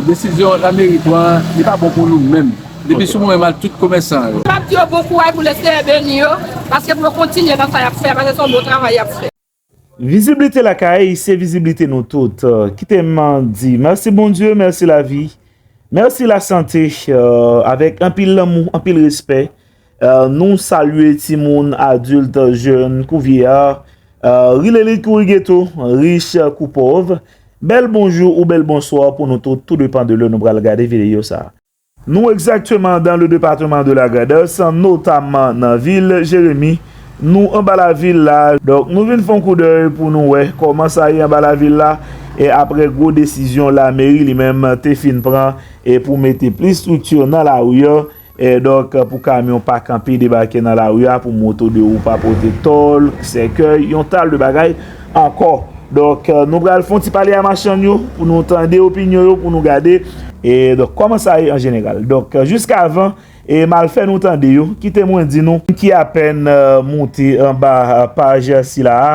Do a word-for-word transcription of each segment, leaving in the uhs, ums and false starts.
Desizyon lameri pran, li pa bon pou nou menm. Depi sou mwen menm ak tout komèsan yo. M ap di yo bon kouraj pou Lesenyè beni yo, paske pou yo kontinye nan sa y ap fè, paske se yon bon travay y ap fè. Viziblite lakay, se viziblite nou tout. Kite m di mèsi Bondye, mèsi lavi, mèsi lasante, euh, avèk anpil lanmou, anpil respè. Euh, nou salye timoun, adilt, jèn kou vyeya, euh, rilelit kou rigeto, rich kou pòv. Bèl bonjou ou bèl bonswa pou nou tout, tou depan de lè nou pral gade videyo sa a. Nou egzakteman dans le département de la Grand'Anse, notamman nan vil Jeremi. Nou anba lavil la, donk nou vin fè yon koudèy pou nou wè kòman sa ye anba lavil la, e aprè gwo desizyon lameri li menm te fin pran, e pou mete plis strikti nan lari a, e donk pou kamyon pa kanpe debake nan lari a, pou moto de wou pa pote tòl, sèkèy, yon tal de bagay ankò. Donk, euh, nou pral fè yon ti pale a machann yo pou nou tande opinyon yo, pou nou gade, e donk, kòman sa ye an jeneral. Donk, euh, jiskavan, e m al fè nou tande yo, kite mwen di nou ki apèn, euh, moute anba, euh, paj sila a.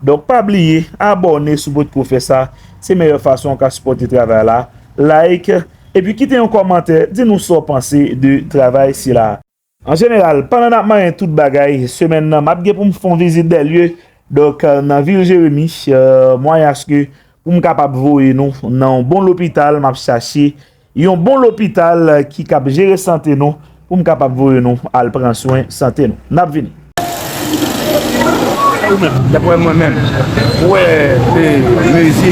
Donk, pa bliye abòne si w potko fè sa. Se meyè fason w ka sipòte travay la. Like, epi kite yon kòmantè, di nou sa w panse de travay sila a. An jeneral, pandan n ap manyen tout bagay, semèn nan, m ap gen pou m fè yon vizit dè lye. Donk, euh, nan vil Jeremi, euh, mwayen aske pou m kapab voye nou nan yon bon lopital, m ap chache yon bon lopital, euh, ki kab jere sante nou, pou m kapab voye nou al pran swen sante nou. N ap vini. Ou menm, dapre mwen menm, ou wè, e, mezi,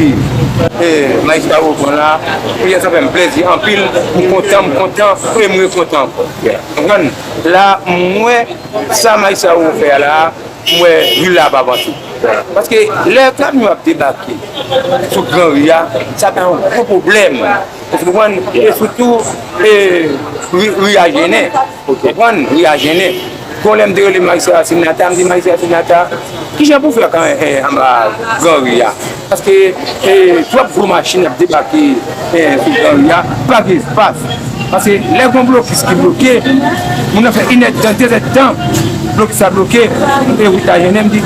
e, Majistra Wo pran la, e sa fè m plezi anpil, m kontan, m kontan, e m rekontan ankò. Konprann? La, m wè sa Majistra Wo fè a la, m wè vil la ap avanse. Paske lè kamyon ap debake sou Gran Ri a, sa pa yon gwo pwoblèm. Ou konprann? E sitou, e, ri, ri a jennen. Ou konprann? Ri a jennen. Gon lè m te rele Majistra Sinatra, m di, "Majistra Sinatra, kijan pou fè ak, e, anba Gran Ri a?" Paske, e, twòp gwo machin ap debake, e, sou Gran Ri a, pa gen espas. Paske lè gon blokis ki bloke, moun nan fè inèdtan, dezèdtan, blokis la bloke, e wout la jennen, m di,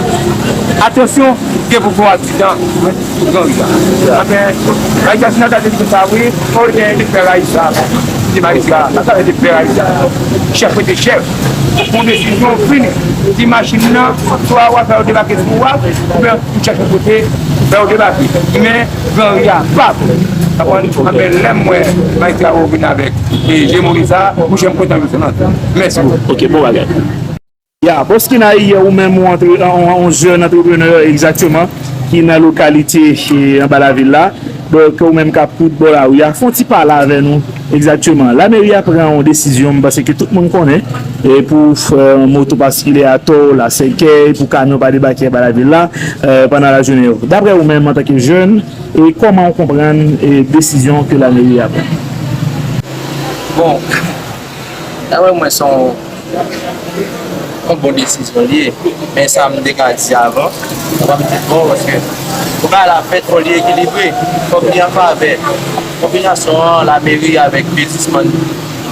"Atansyon, gen pou gon aksidan sou Gran Ri a." Anfen, Majistra Sinatra te di konsa, wi, fò l gen elektè Rayisa. Di Rayisa, sa sa elektè Rayisa. Chèf rete chèf. Pran desizyon, fini. Di machin nan, swa w ap fè yo debake sou w, oubyen ou chèche kote, fè yo debake. Men, Gran Ri a, pap! Anfen, lè m wè Majistra Wo vin avèk, e, jemoli sa, mouche m kontan, mesye nan. Mèsi bokou. Ok, bon bagay. Ya, Bòs Kinay, ou menm ou antre, on, on jèn antreprenè egzakteman, ki nan lokalite, e, anba lavil la. Donk, ou menm k ap koud bò lari a, fè yon ti pale avè nou egzakteman. Lameri a pran yon desizyon, m panse ke tout moun konnen, e pou, e, moto pa sikile atò, la sèkèy, pou kamyon pa debake anba lavil la, e, pandan lajounen yo. Daprè ou menm, antanke jèn, e kòman ou konprann, e, desizyon ke lameri a pran? Bon, daprè mwen, se yon yon bon desizyon li ye. Men sa m te ka di avan, sa pa m te bon, paske pou bagay la fèt, fò li ekilibre, fòk li an favè popilasyon an, lameri avèk biznismann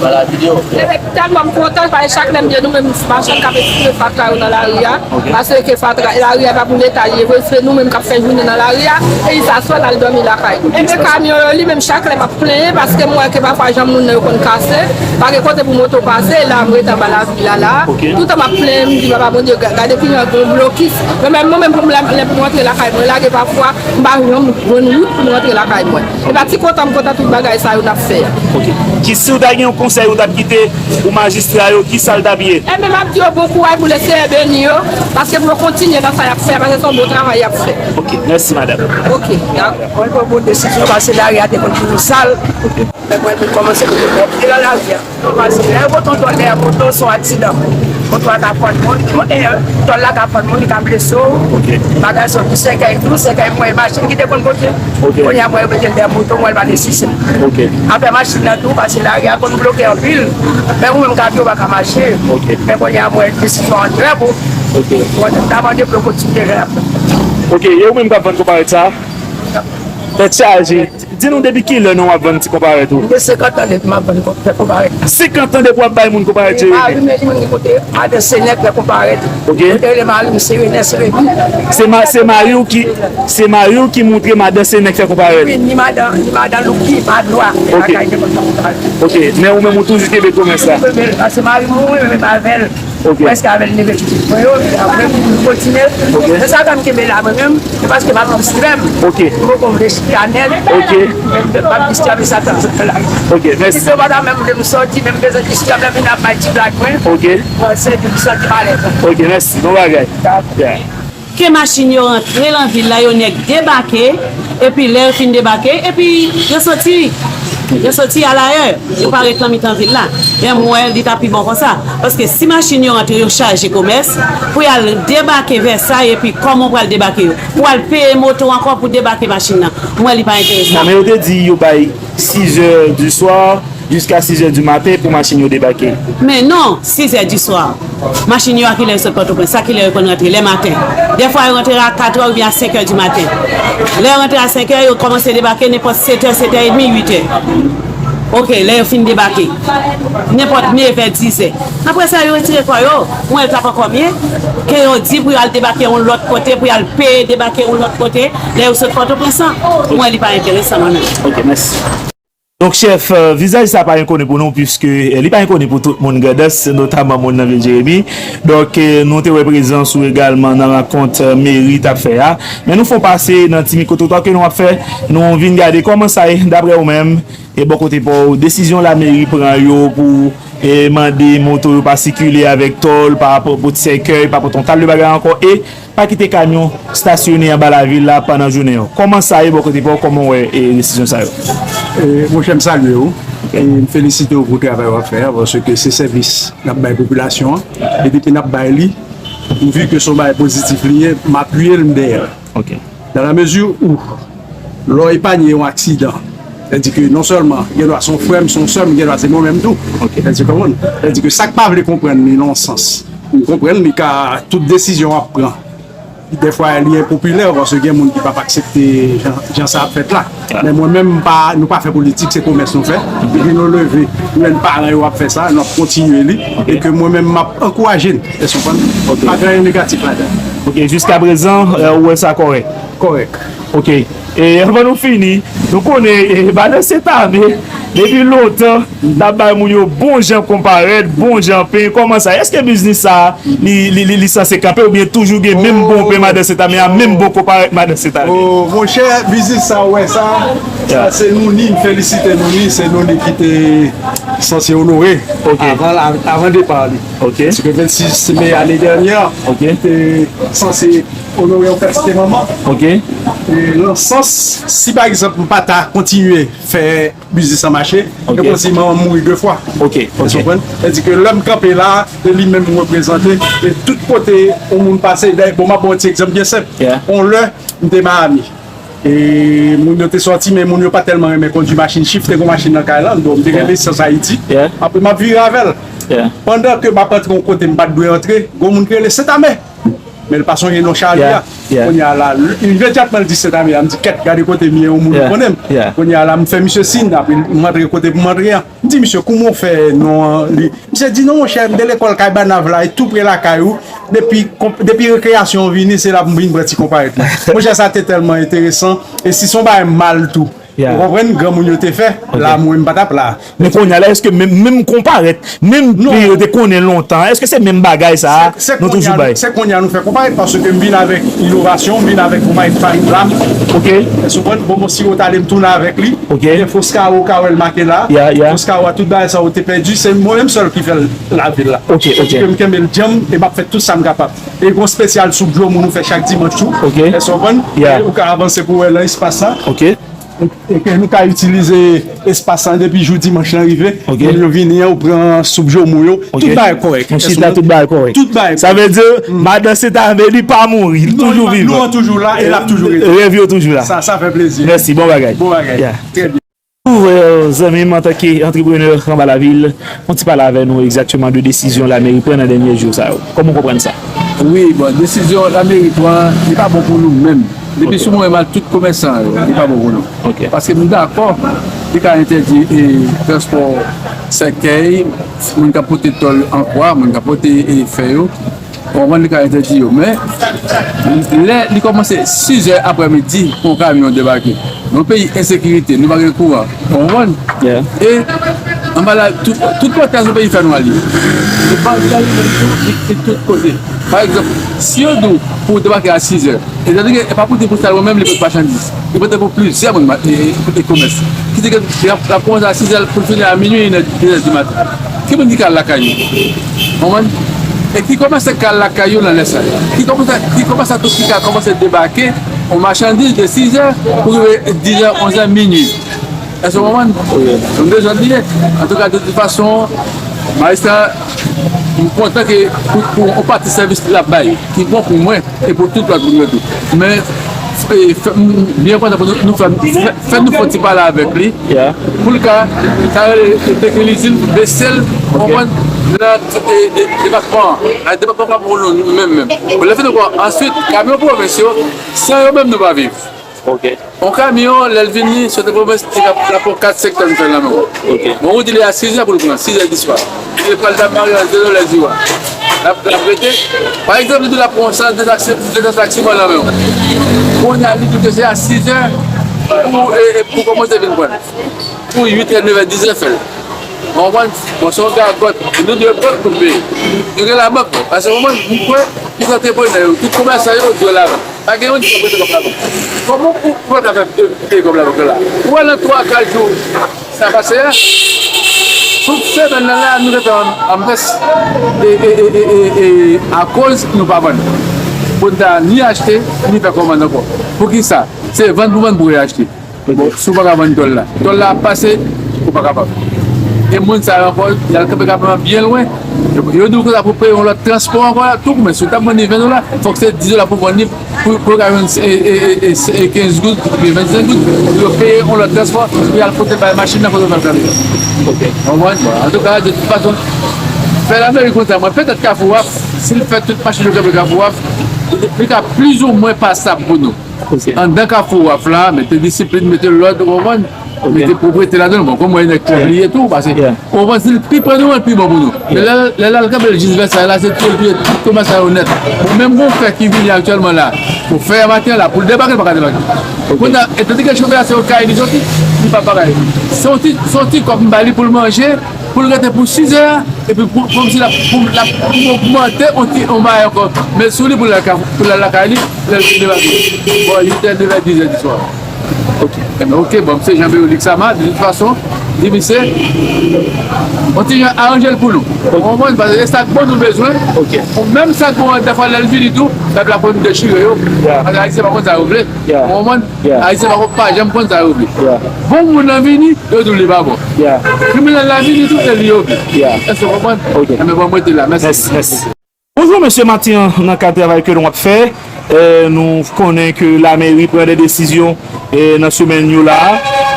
anba lavil yo. E tèlman m kontan, paske chak lè m byen nou menm machann k ap esplike fatra yo nan lari a, paske fatra, lari a pa pou Leta li ye vre, se nou menm k ap fè jounen nan lari a, e li sa swa l al dòmi lakay nou. Ebyen kamyon yo li menm chak lè m ap plenyen, paske m wè ke pafwa janm moun nan yo konn kase, pa gen kote pou moto pase, e la m ret anba lavil la la. Ok. Toutan m ap plenyen, m di, "Papa Bondye, ga-, gade kijan gon blokis." Men menm mwen menm pou m la, lè pou m rantre lakay mwen, lage pafwa, m pa janm jwenn wout pou m rantre lakay mwen. E pa ti kontan m kontan tout bagay sa yo n ap fè a. Ok. Ki, si w ta gen yon konsèy ou t ap kite pou majistra yo, ki sa l t ap ye? Ebyen, m ap di yo bon kouraj pou Lesenyè beni yo, paske pou yo kontinye nan sa y ap fè a, paske se yon bon travay y ap fè. Ok, mèsi, madanm. Ok, dakò. Mwen pran bon desizyon, paske lari a te konn toujou sal. Men mwen, mwen kòmanse mete pwòpte nan lari a. Paske lè yo pote yon tòl dèyè moto, se yon aksidan. Moto a ka fann moun, e, tòl la ka fann moun, li ka blese w. Ok. Bagay sa, pou sèkèy tou, sèkèy mwen, machin ki te konn pote. Ok. Kounye a, mwen, yo mete l dèyè moto, mwen, l pa nesesè. Ok. Afè machin nan tou, paske lari a konn bloke anpil. Men ou menm, kamyon pa ka mache. Ok. Men kounye a, mwen, desizyon an trè bon. Ok. Mwen, ta mande pou yo kontinye fè. Ok, e ou menm k ap vann konparèt sa a? Tèt chaje. Di nou depi kilè non w ap vann ti konparèt ou? Gen senkant an depi m ap vann fè konparèt. Senkant an depi w ap bay moun konparèt, Jeremi? Mari m li moun ki kote madan Senèk fè konparèt. Ok. Kote rele mari m se Renè Seremi. Se ma, se mari w ki, se mari w ki montre madan Senèk fè konparèt? Wi, ni madan, ni madan Louki, Madwa, ok, lakay nenpòt sa konparèt. Ok, men ou menm ou toujou kenbe komès la? Mwen kenbe l, paske mari m mouri, mwen menm avè l. Ok. Prèske avè l leve pitit mwen yo, epi apre m kontinye. Ok. Se sa fè m kenbe la mwen menm, se paske m ap distrè m. Ok. M poko vle chita nèt. Ok. M ap distrè m, e sa fè m sot fè la. Ok, mèsi. Pitit yo pa ta menm vle m sòti, men m bezwen distrè m, lè m vin ap bay ti blag mwen. Ok. Bon, se pou m santi m alèz. Ok, mèsi. Bon bagay. Yeah. Ke machin yo rantre nan vil la, yo nèk debake, epi lè yo fin debake, epi yo soti, yo soti alayè, yo pa ret nan mitan vil la. Men mwen, li ta pi bon konsa. Paske si machin yo rantre, yo chaje komès, pou y al debake Vèsay, epi kòman w pral debake yo? Pou w al peye moto ankò pou debake machin nan. Mwen, li pa enteresan. Non, men yo te di yo bay sizè di swa, jiska sizè di maten pou machin yo debake. Men non, sizè di swa. Machin yo a kilè yo sot Pòtoprens? A kilè yo konn rantre? Lè maten. Dèfwa yo rantre a katrè oubyen a senkè di maten. Lè yo rantre a senkè, yo kòmanse debake nenpòt setè, setè edmi, uitè. Ok, lè yo fin debake. Nenpòt nevè, dizè. Apre sa, yo retire kò yo. Mwen, l t ap ankò byen ke yo di pou y al debake yon lòt kote, pou y al peye debake yon lòt kote. Lè yo sot Pòtoprens lan, mwen, li pa enteresan mwen menm. Ok, mèsi. Donk, chèf, euh, vizaj sa pa enkoni pou nou, piske, euh, li pa enkoni pou tout moun Grandans, notaman moun nan vil Jeremi. Donk, euh, nou te wè prezans ou egalman nan rankont, euh, meri t ap fè a. Men nou fè yon pase nan ti mikwo twotwa ke nou ap fè, nou vin gade kòman sa ye, daprè ou menm, e bò kote pa w, desizyon lameri pran yo pou, e mande moto yo pa sikile avèk tòl, pa rapò pot sèkèy, pa pot yon tas de bagay ankò, e pa kite kamyon stasyone anba lavil la pandan jounen an. Kòman sa ye bò kote pa w? Kòman w wè, e, desizyon sa yo? E, monchè, m salye w. E m felisite w pou travay w ap fè a, paske se sèvis n ap bay popilasyon an. E depi n ap bay li, m vi ke se yon bagay pozitif li ye, m apiye l, m dèyè l. Ok. Dans la mesure où lè w epanye yon aksidan, sètadi ke non sèlman gen dwa se yon frè m, se yon sè m, gen dwa se mwen menm tou. Ok. Èske w konprann? Sètadi ke sa k pa vle konprann li nan yon sans, m konprann li ka, tout desizyon w ap pran, dèfwa li enpopilè, paske gen moun ki p ap aksepte jan, jan sa ap fèt la. Yeah. Men mwen menm, m pa, nou pa fè politik, se komès nou fè. Depi nou leve, nou wè paran yo ap fè sa, n ap kontinye li. Ok. E ke mwen menm, m ap ankouraje n. Èske w konprann? Ok. Pa gen anyen negatif ladan. Ok, jiskaprezan, euh, ou wè sa kòrèk? Kòrèk. Ok. E anvan nou fini, nou konnen, e, Madan Setame, depi lontan, n ap bay moun yo bon jan konparèt, bon jan pen. Kòman sa? Èske biznis sa a, li, li, li, li sanse kanpe oubyen toujou gen menm bon pen Madan Setame a, menm bon konparèt Madan Setame? Oh, monchè, biznis sa, ou wè sa, sa se Nouni, m felisite Nouni, se Nouni ki te sanse onore avan, avan depa li. Ok. Paske vennsis me ane dènyè, ok, li te sanse onore yon kantite manman. Ok. E nan sans, si pa egzanp, m pa ta kontinye fè biznis lan mache, ok, yo panse manman m mouri de fwa. Ok, ok. Ou konprann? Sètadi ke lè m kanpe la, se li menm m reprezante, e tout kote yon moun pase, dayè, bon, m ap ba w yon ti egzanp byen senp. Yeah. On lè, m te Miami. E moun yo te sòti, men moun yo pa tèlman renmen kondui machin chif, te gon machin nan kay lan, donk m te gen, yeah, lisans Ayiti. Yeah. Apre m ap vire avè l. Yeah. Pandan ke m ap antre yon kote m pa t dwe antre, gon moun ki rele Setame. Men l pa sonje non Charlie a. Yeah, yeah. Kounye a la, imedyatman l di Setame a, m di, "Kèt, gade kote m ye, yon moun, yeah, konnen m." Yeah. Kounye a la, m fè misye siy, apre m antre kote pou m antre an. M di, "Misye, kòman w fè non an li?" Misye di, "Non, monchè, m te lekòl kay Banav la, e tou pre lakay ou. Depi, depi rekreyasyon an vini, se la pou m vin pran ti konparèt mwen." Monchè, sa te tèlman enteresan. E si se yon bagay mal tou, yeah, ou konprann, granmoun yo te fè, ok, la, mwen, m pa t ap la. Men kounye a la, èske menm, menm konparèt, menm pen yo te konnen lontan, èske se menm bagay sa a nou toujou bay? Se kounye a nou fè konparèt, paske m vin avèk inovasyon, m vin avèk konparèt Fine Glam. Ok. Èske w konprann? Bon, bon, si yo t ale, m tounen avèk li. Ok. Gen Foscaro, Carel Makela. Yeah, yeah. Foscaro a tout bagay sa yo te pèdi, se mwen menm sèl ki fè l lavil la. Ok, ok. Ke m kenbe l djanm e m ap fè tout sa m kapab. E gon espesyal soup joumou nou fè chak dimanch tou. Ok. Èske w konprann? Yeah. E ou ka avanse pou wè nan espas la. Ok. E ke nou ka itilize espas la depi jou dimanch lan rive. Ok. Moun yo vini an, ou pran soup joumou yo. Ok. Tout bagay kòrèk. Tout bagay kòrèk. Tout bagay kòrèk. Sa vle di, madan Setame, li pa mouri, li toujou vivan. Non, li pa, nou an toujou la e l ap toujou rete. Rèv yo toujou la. Sa, sa fè plezi. Mèsi, bon bagay. Bon bagay. Yeah. Trè byen. Ou, euh, zanmi m, antanke antreprenè anba lavil, yon ti pale avè nou egzakteman de desizyon lameri pran nan dènye jou sa yo. Kòman w konprann sa? Wi, bon, desizyon lameri pran, li pa bon pou nou menm. Depi sou mwen, mal tout komèsan yo, li pa bon pou nou. Paske m dakò, li ka entèdi e, transpò sèkèy, moun k ap pote tòl an kwa, moun k ap pote e, fè yo. Ou konprann, li ka entèdi yo. Men, lè li kòmanse sizè aprèmidi pou yon kamyon debake, nan yon peyi ensekirite, nou pa gen kouran. Ou konprann? E anba la, tout, tout pòtay nan peyi fè nwa li. E pa li, li, li, li tout kote. Pa egzanp, si yo di w pou w debake a sizè, etandone e pa pou di pou sèl mwen menm li pot machandiz, li pote pou plizyè moun e, e, e komès. Ki di ke l ap, l ap kòmanse a sizè pou l fini a minui, inè, dezè di maten. Ki moun ki ka al lakay yo? Konprann? E ki komèsan ki ka al lakay yo nan lè sa yo? Ki komèsan, ki komèsan tou ki ka kòmanse debake yon machandiz de sizè pou rive dizè, onzè, minui? Èske w konprann? Yon dezòd li ye. Antouka, de tout fason, majistra, m kontan ke pou, pou yon pati sèvis l ap bay, ki bon pou mwen e pou tout lòt moun yo tou. Men, e, fè, m byen kontan pou nou, nou fè, fè, fè nou fè yon ti pale avèk li. Pou l ka, sa rele, te ke li di l, bese l, w konprann, nan, e, e, depatman an. Nan depatman pa pou nou menm, menm. Pou lè fini ankò, answit, kamyon pwovens yo, san yo menm nou pa viv. Yon kamyon, lè l vini, soti pwovens, li ap, l ap pran kat, senk tòn fè l nan men w. Bon, ou di li a sizè pou l pran, sizè di swa. Li pral damare an zero lè zero a. L ap, l ap rete. Pa egzanp, li di l ap pran san de taksi, de taksi nan men w. Kounye a, li di ke se a sizè pou, e, e, pou kòmanse vin pran l. Pou uitè, nevè, dizè fè l. Ou konprann? Bon, se yon gagòt. Nou dwe bank pou n peye. Nou gen labank, non. Paske, ou konprann, m kwè, tout antreprenè yo, tout komèsan yo dwe labank. Pa gen youn ki ka prete kòb labank. Kòman pou, pou w ta fè peye kòb labank la? Ou wè nan twa, kat jou, sa pase a? Tout semèn nan la, nou te fè an, an pès. E, e, e, e, e, e, akoz nou pa vann. Pou n ta ni achte, ni fè kòmann ankò. Poukisa? Se vann pou vann pou reachte. Bon, si w pa ka vann tòl la, tòl la ap pase, ou pa kapab. E moun sa yo ankò, y al kanpe kamyon an byen lwen. Yo, yo di w konsa pou peye yon lòt transpò ankò la, tou koumen. Si w t ap vann li ven dola, fòk se dis dola pou vann li, pou, pou yo ka jwenn e, e, e, e, e kenz goud, oubyen vennsenk goud, pou yo peye yon lòt transpò, pou y al pote bay machin nan kote yo pral kanpe. Ou konprann? Bon, antouka, de tout fason, fè lameri konsa, mwen, petèt Kafou Waf, si l fè tout machin yo kanpe Kafou Waf, li ka plizoumwen pasab pou nou. Anndan Kafou Waf la, mete disiplin, mete lòd, ou konprann? Mete pwoprete ladan l. Bon, kòm mwen, nèg pwòp li ye tou, paske, ou konprann, si l pi pre nou an, l pi bon pou nou. Men lè, lè l al kanpe l jis Vèsay la, se touye l touye tout komèsan yo nèt. Bon, menm gon fè ki vini aktyèlman la, pou fè maten la, pou l debake, l pa ka debake. Kounye a, etandone chofè a se Okayè li soti, li pa bagay. Se yon ti, se yon ti kòb m ba li pou l manje, pou l rete pou sizè a, epi pou, kòmsi l ap, pou, l ap, pou m ogmante yon ti, yon bagay ankò. Men sou li pou l al ka, pou l al lakay li, lè l fin debake. Bò uitè, nevè, dizè di swa. Ok. Ebyen, ok, bon, se Jean Béolique Sama, de tout fason, di misye, yon ti jan aranje l pou nou. Ou konprann? Paske e sa k bon nou bezwen. Ok. Menm sa k bon an, dèfwa lè l vini tou, pèp la konn dechire yo. Paske Ayisyen pa konn sa yo vle. Ou konprann? Ayisyen pa konn, pa janm konn sa yo vle. Bon moun nan vini, yo di w li pa bon. Kriminèl la vini tou, e li yo vle. Èske w konprann? Ok. Enben, bon, mwen te la. Mèsi. Mèsi, mèsi. Bonjou, mesye, maten an, nan kad travay ke nou ap fè, eh, nou konnen ke lameri pran de desizyon, eh, nan semèn yo la,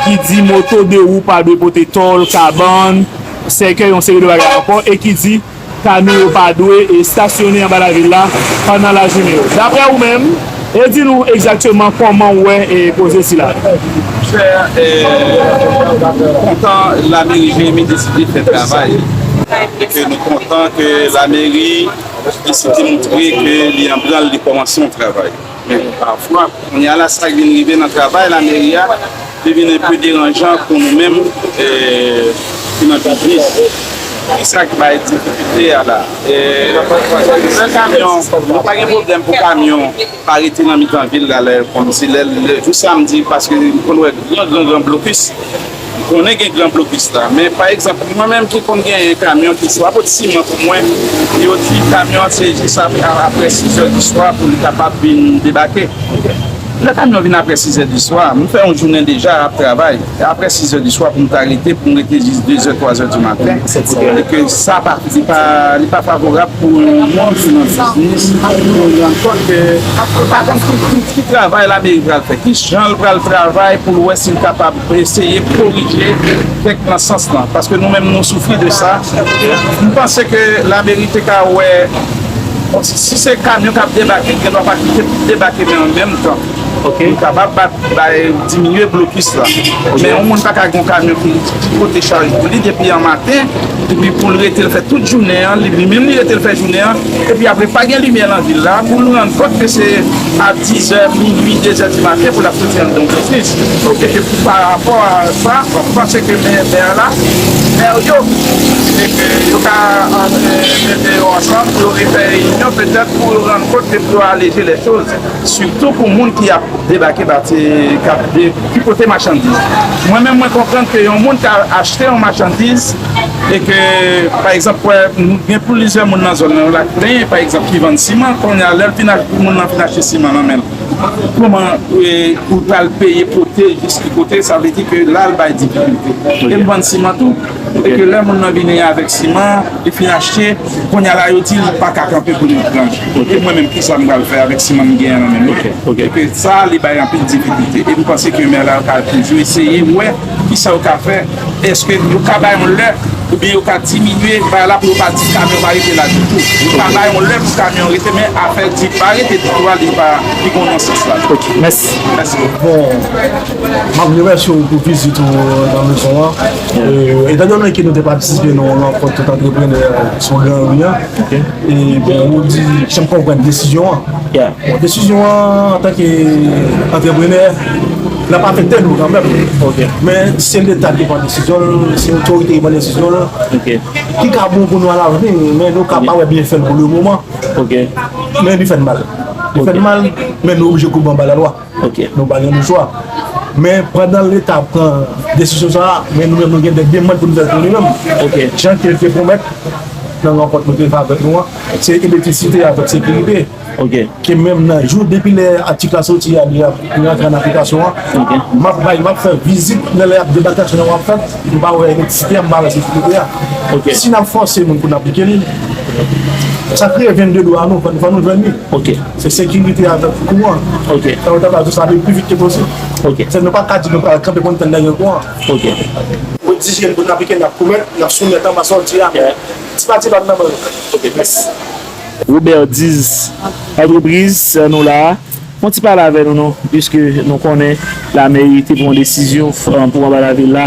ki di moto de wou pa dwe pote tòl, kabann, sèkèy, yon seri de bagay ankò, e ki di kamyon yo pa dwe, eh, estasyone anba lavil la pandan lajounen yo. Daprè ou menm, e di nou egzakteman kòman w wè, eh, koze sila. Monchè, eh, kontan lameri Jeremi deside fè travay. E ke nou kontan ke lameri li site montre ke li an branl, li kòmanse yon travay. Men pafwa, kounye a la, sa k vin rive nan travay lameri a, li vin enpe deranjan pou nou menm, eh, ki nan biznis. Ki sa k bay difikilte a la? Eh, kamyon, nou pa gen pwoblèm pou kamyon pa rete nan mitan vil la, lè, kòmsi lè, lè, jou samdi, paske m konn wè gran, gran, gran blokis. M konnen gen gran blokis la, men pa egzanp, mwen menm ki konn genyen kamyon ki swa pot siman pou mwen, yo di kamyon an se jis ap-, a-, aprè sizè di swa pou li kapab vin debake. Lè kamyon vin aprè sizè di swa, m fè yon jounen deja ap travay. Aprè sizè di swa pou m ta rete, pou m rete jis dezè, twazè di maten. E ke sa pa, li pa, li pa favorab pou yon moun ki nan biznis, pou l rann kont ke, pa kont ki, ki, ki travay lameri pral fè, ki jan l pral travay pou l wè si l kapab eseye korije kèk nan sans lan. Paske nou menm, nou soufri de sa. M panse ke lameri te ka wè, bon, si, si se kamyon k ap debake, li gendwa pa kite debake, men an menm tan, Ok. Pou kapab bat, bay, diminye blokis la. Ok. Men yon moun pa ka gen yon kamyon ki, ki pote chaj pou li depi an maten, epi pou l rete l fè tout jounen an, li, li menm li rete l fè jounen an, epi apre pa gen limyè nan vil la, pou l rann kont ke se a dizè, minui, dezè di maten pou l ap soti anndan yon biznis. Ok. E ke pa rapò a sa, m panse ke mè, mè la, mè yo, e ke yo ka, e, mete yo ansanm pou yo refè reyinyon, petèt pou yo rann kont ke pou yo aleje lè choz. Sitou pou moun ki ap debake, pati k ap de-, ki pote machandiz. Mwen menm, mwen konprann ke yon moun ka achte yon machandiz e ke, pa egzanp, wè, nou gen plizyè moun nan zòn nan yo la k plenyen, pa egzanp, ki vann siman, kounye a, lè l fin ach-, moun nan fin achte siman nan men l, kòman, e, ou pral peye pote jis ki kote, sa vle di ke la, l bay difikilte. E l vann siman tou. E ke lè moun nan vini avèk siman, li fin achte, kounye a la, yo di li pa ka kanpe pou li pran. Ok. E mwen menm, kisa m pral fè avèk siman m genyen nan men mwen? Ok, ok. E ke sa, li bay anpil difikilte. E m panse ke mè la yo ka toujou eseye wè kisa yo ka fè. Èske yo ka bay yon lè, oubyen yo ka diminye bagay la pou yo pa di kamyon pa rete la ditou. Yo ka bay yon lè pou kamyon rete, men afè di pa rete ditou a, li pa, li gon nan sans la. Ok, mèsi. Mèsi. Bon, m ap remèsye w pou vizit ou nan mezon an. Yeah. E, etan donnen ke nou te patisipe nan yon rankont tout antreprenè sou Granri an, ok, e, bon, ou di, jan m konprann desizyon an. Yeah. Bon, desizyon an, antanke antreprenè, l ap afekte nou kanmenm. Ok. Men se Leta ki pran desizyon l, se otorite ki pran desizyon l. Ok. Ki ka bon pou nou alavni, men nou ka pa wè byenfè l pou lemoman. Ok. Men li fè n mal. Li fè n mal, men nou oblije koube anba lalwa. Ok. Nou pa gen lechwa. Men pandan Leta pran desizyon sa a, men nou menm nou gen de demann pou nou fè pou nou menm. Ok. Jan ke l te pwomèt nan rankont nou te fè avèk nou an, se elektrisite avèk sekirite. Ok. Ke menm nan jou depi lè atik la soti a, li ap li rantre an aplikasyon an, ok, m ap bay, m ap fè vizit nan lè y ap debatasyon an w ap fèt, m pa wè elektrisite a, m pa wè sekirite a. Ok. Si n ap fòse moun pou n aplike li, sa kreye vennde dwa nou, fò, fò nou jwenn li. Ok. Se sekirite avèk kouran. Ok. Sa yo ta pral di sa le pli vit ke posib. Ok. Se nou pa ka di nou pral kanpe pou n tann nèg yo kouran. Ok. Pou dijeni pou n aplike, n ap koumèt, n ap soumèt anba sòti a. Yeah. Ti pa ti pa nan men. Ok, mèsi. Robert Diz, antrepriz, nou la. Fè yon ti pale avè nou, non, piske nou konnen lameri te pran desizyon, f-, pou anba lavil la.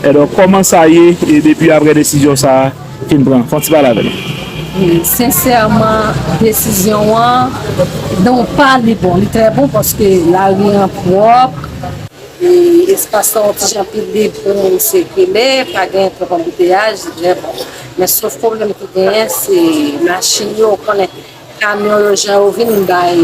Edonk, kòman sa ye, e depi apre desizyon sa a, fin pran? Fè yon ti pale avè nou. Wi, sensèman, desizyon an, donk, pa li bon, li trè bon paske lari an pwòp, e espas lan yon ti jan pi lib pou moun sikile, pa gen twòp anbouteyaj, li trè bon. Men sof pwoblèm ki genyen, se machin yo, ou konnen, kamyon yo, jan yo vin bay,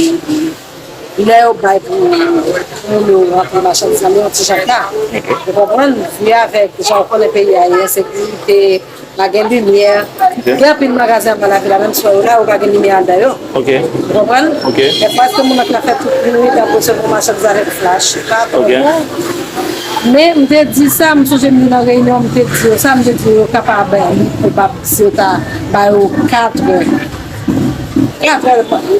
lè yo bay pou, pou moun yo rantre machandiz la, men yon ti jan ta. Ou konprann? Vi avèk jan w konnen peyi a ye, ensekirite, pa gen limyè. Gen anpil magazen anba lavil la, menm si w la, yo pa gen limyè anndan yo. Ok. Ou konprann? Ok. Dèfwa, èske moun nan ka fè tout nuit ap resevwa machandiz avèk flach? Pa twò bon. Men, m te di sa, m sonje m nan reyinyon, m te di yo sa, m te di yo kapab, li pwobab si yo ta ba yo katrè. Katrè de tan.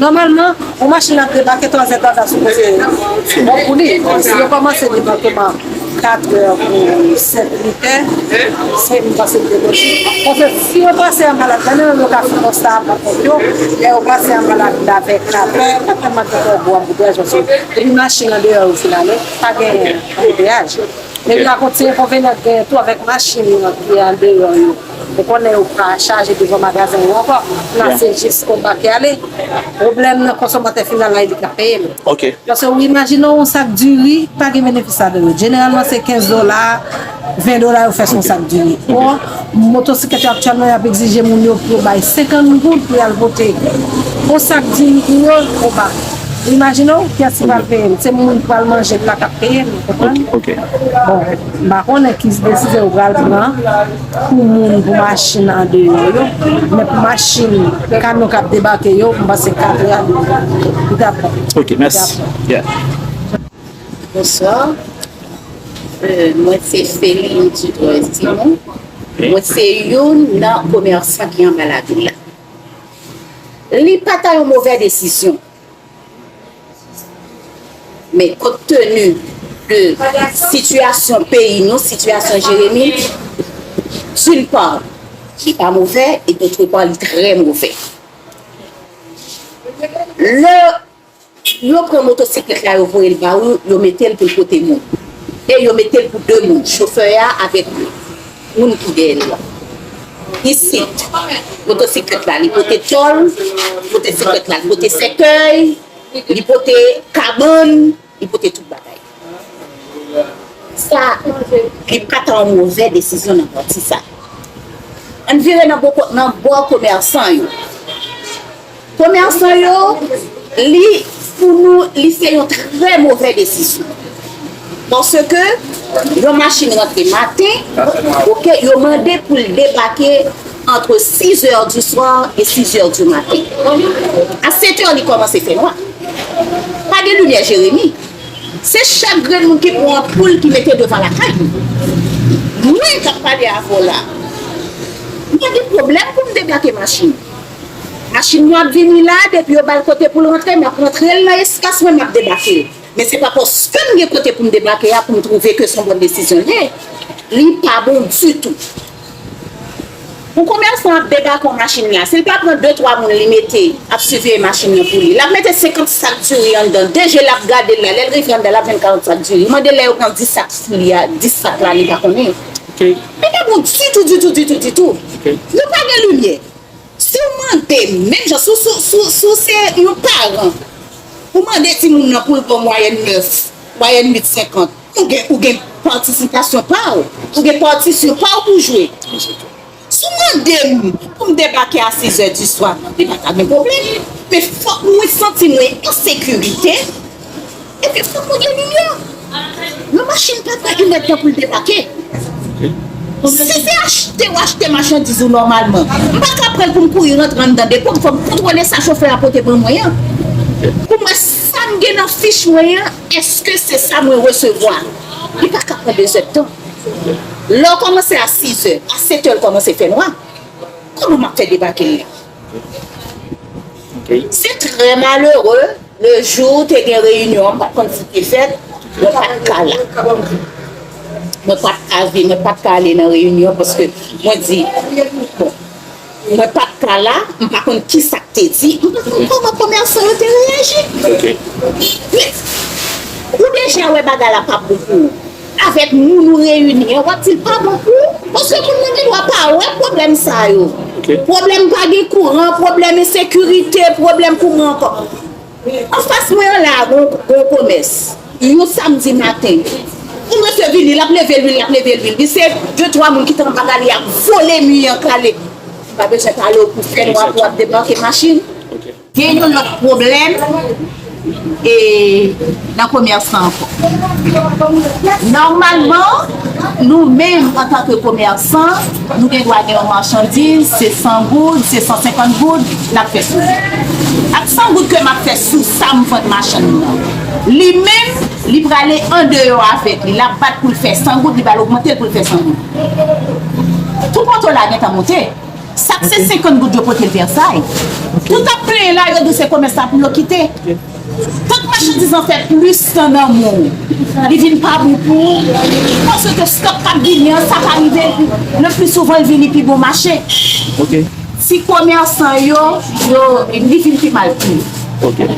Nòmalman, yon machin ap debake twazè, twazè sipoze bon pou li. Si yo kòmanse debakeman katrè pou senk, uit è, se m panse li te lojik. Paske si yo pase anba lavil la, men menm yo ka fè konsta a pou kont yo, lè yo pase anba lavil la vè katrè, pa tèlman gen twò gwo anbouteyaj, paske depi machin andeyò yo fin ale, pa gen anbouteyaj. Epi pa kont ti enkonvenyan k genyen tou avèk machin ki andeyò yo. Ou konnen yo pa chaje devan magazen yo ankò. Nan se jis konba ki ale. Pwoblèm nan konsòmatè final la, e li k ap peye l. Ok. Paske ou imajine w, yon sak diri, pa gen benefis ladan yo. Jeneralman, se kenz dola, ven dola yo fè sou yon sak diri. Bon, motosiklèt yo aktyèlman, y ap egzije moun yo pou yo bay senkant goud pou y al pote yon sak diri pou yo, konba. Imajine w, kiyès ki pral peye l? Se moun ki pral manje l la k ap peye l, ou konprann? Ok, ok. Bon, m pa konnen ki desizyon yo pral pran pou moun, pou machin andeyò yo, men pou machin, kamyon k ap debake yo, m panse katrè a li t ap bon. Ok, mèsi. Yeah. Bonswa. Euh, mwen se Feline Dutroy Simon. Mwen se youn nan komèsan ki anba lavil la. Li pa ta yon movè desizyon. Men kont teni de sitiyasyon peyi nou, sitiyasyon Jeremi, d'une part, li pa movè, e d'autre part, li trè movè. Lè Yo pran motosiklèt la, yo voye l ba ou, yo mete l pou l pote moun. E yo mete l pou de moun, chofè a avèk moun ki dèyè l la. Isit, motosiklèt la, li pote tòl, motosiklèt la, li pote sèkèy, li pote kabann, li pote tout bagay. Sa, li pa ta yon movè desizyon nan pati sa. Ann vire nan bò, nan bò komèsan yo. Komèsan yo, li, pou nou, li se yon trè movè desizyon. Paske yon machin rantre maten, oke, yo mande pou l debake antre sizè di swa e sizè di maten. A setè, li kòmanse fè nwa. Pa gen limyè Jeremi. Se chak grenn moun ki pran anpoul ki mete devan lakay li. Mwen k ap pale avè w la, m pa gen pwoblèm pou m debake machin. Machin mwen ap vini la, depi yo ba l kote pou l rantre, m ap rantre l nan espas mwen, m ap debake l. Men se pa paske m gen kote pou m debake a pou m twouve ke se yon bòn desizyon l ye. Li pa bon ditou. Yon komèsan ap debake yon machin la, si l pa pran de twa moun li mete ap siveye machin nan pou li, l ap mete senkant sak diri anndan, de je l ap gade l la, lè l rive anndan l ap jwenn karant sak diri. Mande lè yo pran dis sak sou li a, dis sak la li pa konnen. Li pa bon ditou, ditou, ditou, ditou. Nou pa gen limyè. Si w mande m, menm jan, si w, si w, si w, si w se yon paran, ou mande timoun nan pou l ba w mwayèn nèf, mwayèn uit senkant, ou gen, ou gen patisipasyon pa w, ou gen patisyon pa w pou jwe. Si w mande m pou m debake a sizè di swa, li pa ta gen pwoblèm. Men fòk mwen santi mwen an sekirite. Epi fòk mwen gen limyè. Yon machin pa pran inèdtan pou l debake. Si se achte w achte machandiz ou nòmalman, m pa ka pran l pou m kouri rantre anndan depo m, fò m kontwole sa chofè a pote ban mwen an. Pou m wè sa m gen nan fich mwen an, èske se sa mwen resevwa? Li pa ka pran dezèdtan. Lè w kòmanse a sizè, a setè l kòmanse fè nwa. Kòman m ap fè debake l la? Se trè malere. Le jou te gen reyinyon an, m pa t konn si te fèt, mwen pa t ka la. Mwen pa t ka vin, mwen pa t ka ale nan reyinyon paske mwen di, bon, mwen pa t ka la, m pa konn ki sa k te di, m pa konn kòman komèsan yo te reyaji. Men, ou deja wè bagay la p ap bon pou ou. Avèk moun ou reyini an, w ap di l pa bon pou ou. Paske moun nan gen dwa pa wè pwoblèm sa yo. Pwoblèm pa gen kouran, pwoblèm ensekirite, pwoblèm kouman ankò. Anfas mwen an la, gon, gon komès. Yon samdi maten, yon mesye vini, l ap leve lwil, l ap leve lwil. Li se de twa moun ki t anba galri ap vole mi an kale. M pa bezwen pale w pou fè nwa pou w ap debake machin. Gen yon lòt pwoblèm e nan komèsan ankò. Nòmalman, nou menm antanke komèsan, nou gen dwa gen yon machandiz, se san goud, se san senkant goud, n ap fè sou li. Ak san goud ke m ap fè sou sa m vann machann nan, li menm, li prale andeyò avèk li, l ap bat pou l fè san goud, li pral ogmante l pou l fè san goud. Tou poto la gentan monte. Sa k se senkant goud yo pote l Vèsay. Tout ap plenyen la, yo di se komès la pou yo kite. Tank machandiz lan fè plis tan nan men w, li vin pa bon pou ou. Paske stòk k ap vini an, sa ka rive, le pli souvan l vini pi bon mache. Ti komèsan yo, yo, li vin pi mal pou yo.